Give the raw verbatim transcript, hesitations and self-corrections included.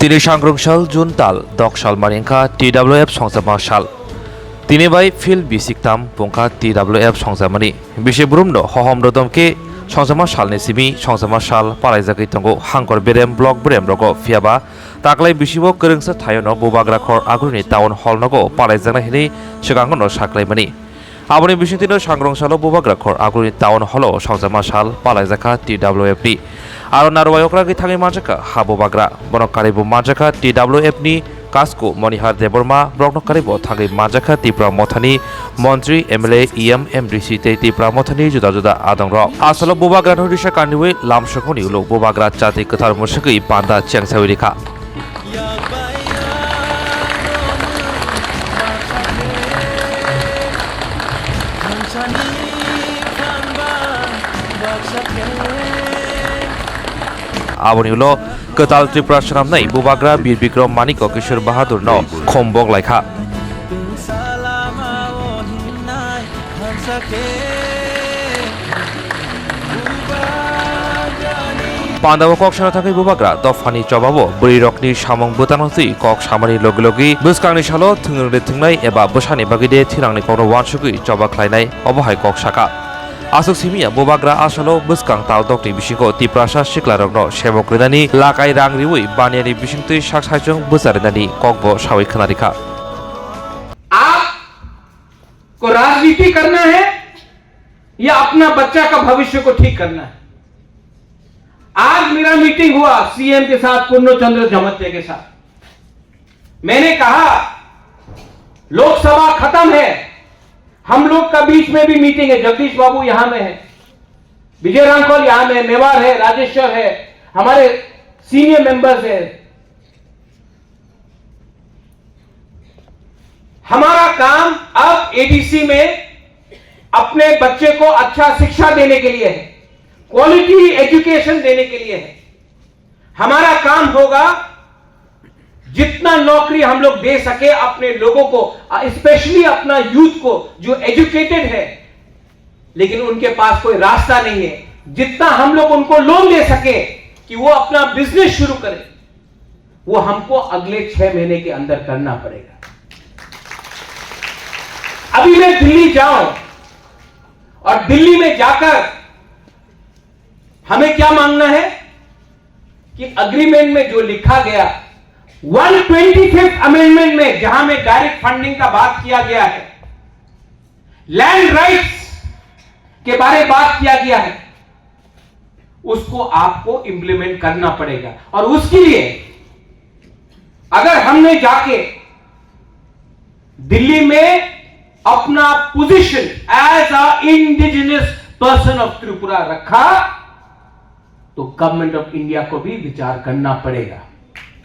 Tini sangrong sal June tal dok sal mani wngkha T W F songjakma sal. Tini bai phil bisik tam pungkha T W F songjamani. Bisi burumno hohom rodom khe songjakma salni simi songjakma sal palaijagwi tongo Hangkor Berem block berem rogo, phiyaba taklai bisibo kwrwngsa thaiono Bubagra khor Agulini town hall nogo palaijaknai hinwi swkangono saklaimani. Aboni bisingtwino sangrong salo Bubagra khor Agulini town hall-o songjakma sal palaijakha T W F ni. Aro narwai okra gwi thangwi manjakha ha Bubagra. Bono karibo manjakha T W F ni Kasko Monihar Debbarma, borokno karibo thangwi manjakha Tipra Mothani Montri, M L A, E M, M D C tei Tipra Mothani juda juda adongrok. Asalo Bubagrano risa kandiwi lamsokmani ulo Bubagra chati kwthar mwswgwi panda chengsawi rikha. Aboni ulo kwtal Tripura swnamnai Bubagra Bir Bikram Manikya Kishore Bahadur no khombok laikha. Pandao kok sana thangwi Bubagra dophani chobao bwrwirokni samung bwtangno twi kok samani logi logi bwskangni salo thwngrwngde thwngnai eba bwsani bagwi de thwirangni kokno uansugwi choba khlainai, obo hai kok saka. Aswk simiya Bubagra asalo bwskang taldokni bisingo Tiprasa siklarokno semok rwnani lakai rang riwi baniyani bisingtwi sak saichung bwcha rwnani kokbo sawi khwnarikha. आपको राजनीति करना है या अपना बच्चा का भविष्य को ठीक करना है? आज मेरा मीटिंग हुआ सीएम के साथ, पूर्ण चंद्र जमातिया के साथ। मैंने कहा, लोकसभा खत्म है, हम लोग का बीच में भी मीटिंग है। जगदीश बाबू यहाँ में है, विजय रामखोल यहाँ में, मेवाड़ है, राजेश्वर है, हमारे सीनियर मेंबर्स हैं। हमारा काम अब एडीसी में अपने बच्चे को अच्छा शिक्षा देने के लिए है, क्वालिटी एजुकेशन देने के लिए है। हमारा काम होगा जितना नौकरी हम लोग दे सके अपने लोगों को, स्पेशली अपना यूथ को जो एजुकेटेड है लेकिन उनके पास कोई रास्ता नहीं है, जितना हम लोग उनको लोन दे सके कि वो अपना बिजनेस शुरू करें, वो हमको अगले छह महीने के अंदर करना पड़ेगा। अभी मैं दिल्ली जाऊं और दिल्ली में जाकर हमें क्या मांगना है कि एग्रीमेंट में जो लिखा गया, वन ट्वेंटी फिफ्थ अमेंडमेंट में जहां में डायरेक्ट फंडिंग का बात किया गया है, लैंड राइट्स के बारे में बात किया गया है, उसको आपको इम्प्लीमेंट करना पड़ेगा। और उसके लिए अगर हमने जाके दिल्ली में अपना position as a indigenous person of Tripura रखा, तो गवर्नमेंट ऑफ इंडिया को भी विचार करना पड़ेगा।